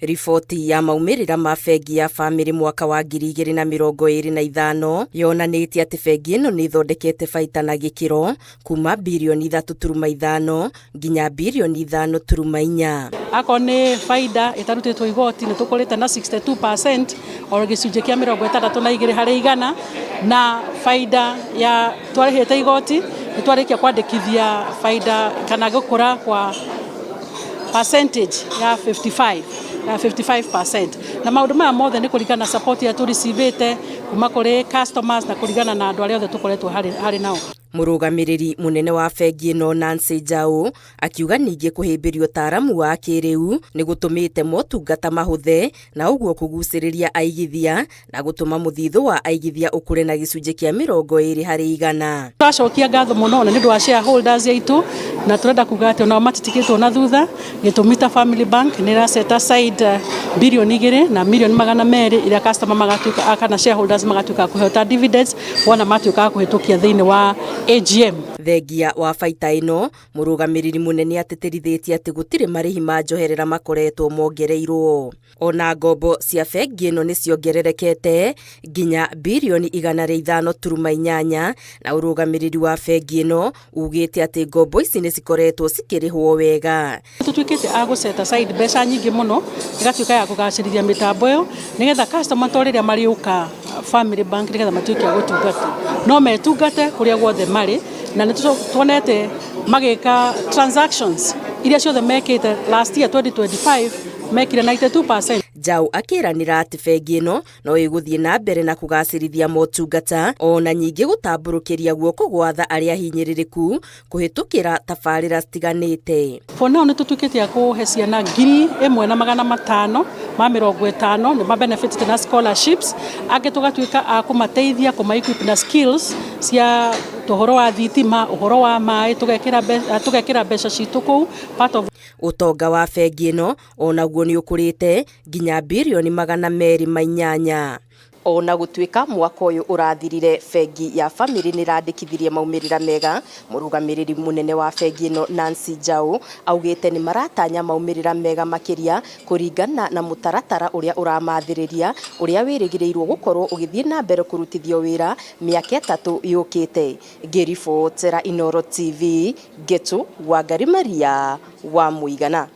Riboti ya maumĩrĩra ma bengi ya Family mwaka wa 2025 yonanĩtie atĩ bengi ĩno nĩ ĩthondekete baita na gĩkĩro kuma birioni 3.5 nginya birioni 5.4. Akorwo nĩ baida ĩtarutĩtwo igoti, nĩ tũkũrĩte na 62% oro gĩcunjĩ kĩa 62%, na baida ya twarĩhĩte igoti nĩ twarĩkia kwandĩkithia baida kana gũkũra kwa percentage ya 55 ya 55%. Na maũndũ maya mothe nĩ kũringana na support ĩrĩa tũricivĩte kuma kũrĩ customers na kũringana na andũ arĩa othe tũkoretwo harĩ nao. Mũrũgamĩrĩri mũnene wa bengi ĩno Nancy Njau akiuga ningĩ kũhĩmbĩria ũtaaramu wa kĩrĩu nĩ gũtũmĩte motungata mahũthe na ũguo kũgucĩrĩria aigithia na gũtũma mũthithũ wa aigithia ũkũre na gĩcunjĩ kĩa 20%. Tũracokia ngatho mũno na nĩ ũndũ wa shareholders aitũ, na tũrenda kuga atĩ onao matitigĩtwo na thutha. Gĩtũmi ta Family Bank nĩ ĩra set aside 2,200,000,000 iria customer magatuĩka kana shareholders magatuĩka kũheo ta dividends wona matuĩka a kũhĩtũkia thĩinĩ wa AGM. Thengia wa baita ĩno, mũrũgamĩrĩri mũnene atĩtĩrithĩtie atĩ gũtirĩ marĩhi ma njoherera makoretwo mongereirwo. Ona ngombo cia bengi ĩno nĩ ciongererekete nginya birioni 105.8, na ũrũgamĩrĩri wa bengi ĩno ugĩte atĩ ngombo ici nĩ cikoretwo cikĩrĩhwo wega. Tũtuĩkĩte a gũ set aside mbeca nyingĩ mũno ĩgatuĩka ya kũgacĩrithia mĩtambo ĩyo nĩgetha customer to rĩrĩa marĩũka Family Bank nĩgetha matuĩke a gũtungata no metungate kũrĩa guothe marĩ, na nĩ tuonete magĩka transactions iria ciothe mekĩte last year 2025 mekire 92%. Njau akĩranĩra atĩ bengi ĩno no ĩgũthiĩ na mbere na kũgacĩrithia motungata ona nyingĩ gũtambũrũkĩria guoko gwa tha arĩa hinyĩrĩrĩku kũhĩtũkĩra tabarĩra citiganĩte. For now nĩ tũtuĩkĩte a kũhe ciana 1550 nĩ mabenefitĩte na scholarships, angĩ tũgatuĩka a kũmateithia kũma equip na skills cia ũhoro wa thitima, ũhoro wa maĩ, tũgekĩra mbeca citũ kũu part of. Ũtonga wa bengi ĩno onaguo nĩ ũkũrĩte nginya birioni 208. Ona gũtuĩka mwaka ũyũ ũrathirire bengi ya Family nĩ ĩrandĩkithirie maumĩrĩra mega, mũrũgamĩrĩri mũnene wa bengi ĩno Nancy Njau augĩte nĩ maratanya maumĩrĩra mega makĩria kũringana na mũtaratara ũrĩa ũramathĩrĩria ũrĩa wĩrĩgĩrĩirwo gũkorwo ũgĩthiĩ na mbere kũrutithio wĩra mĩaka 3 yũkĩte. Ngĩribotera Inooro TV, Ngetu Wangari Maria wa Mũigana.